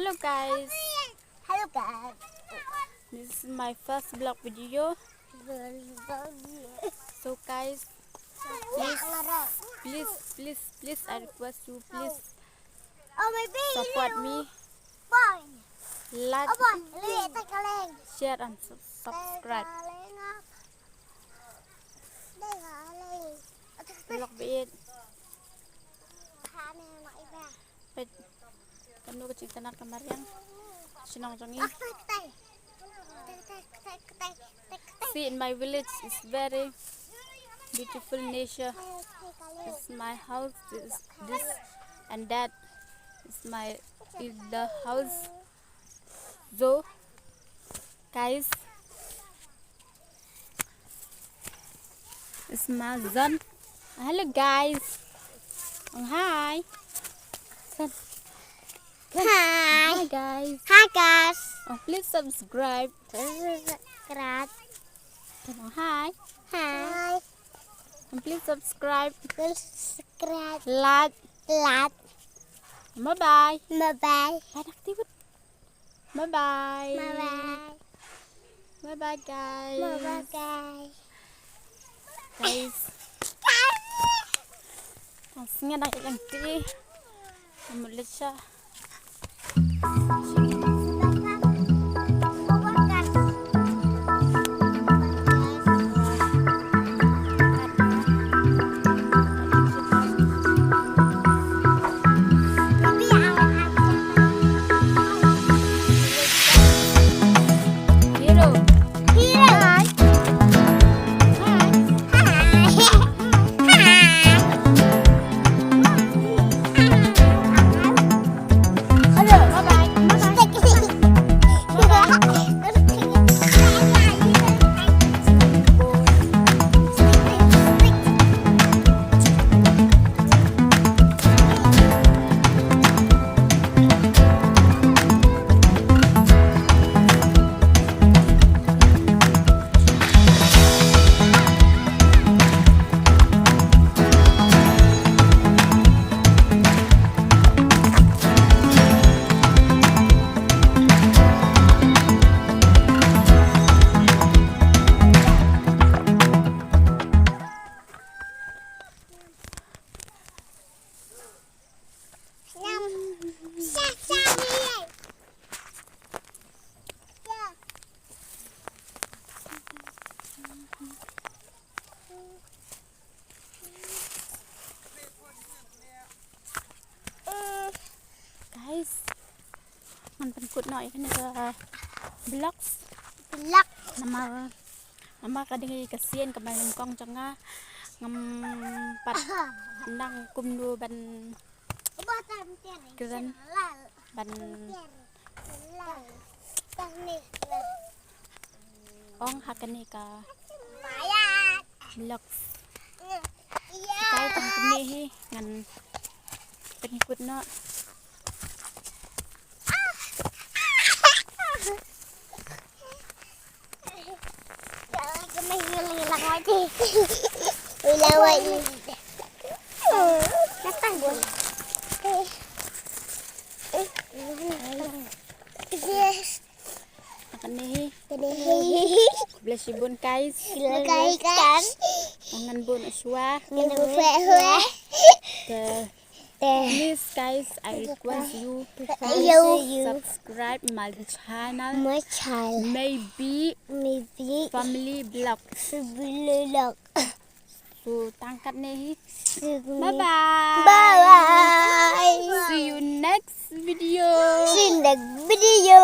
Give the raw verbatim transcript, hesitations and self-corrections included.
Hello guys, Hello guys. This is my first vlog video. So guys, please, please, please, please, I request you, please Oh my baby. Support me. Boy. Like, Oh boy. Wait, take a leg. Share and sub- subscribe. Vlog bit. Pet. Kano ka jingtnat ka mariang. Shnong jong i. See, in my village is very beautiful nature. This is my house. This, this and that is my is the house. So, guys, it's my son. Hello, guys. Oh, hi. Son. Hi, Hi. Guys. Hi guys. Oh, please subscribe. Subscribe. Oh, hi. Hi. And please subscribe. Please subscribe. Like. Like. Bye bye. Bye bye. Bye, Nakti. Bye bye. Bye bye. Bye bye, guys. Bye bye guys. Guys. Tang sngen dang ïeng ti. Mut leit sha. Hero. Guys, ngan pynkut noh ïa kane ka vlogs. Vlog. Namar, namar ka dei ka sien kaba nyngkong jong nga. Ngam pat nang kumno ban kren, ban ong ha kane ka vlogs. Kai tang kane hi ngan pynkut noh. Yes. Kane hi. Kane hi. Bless you bun guys. Bless you guys. Ngan bun shuwa. Ngan bun shuwa. Please guys, I request you, You. Subscribe my channel. My child. Maybe Maybe. Family Vlog. Family Vlog. So tang katne hi. Bye Bye bye. Bye. See you next video. See you next video.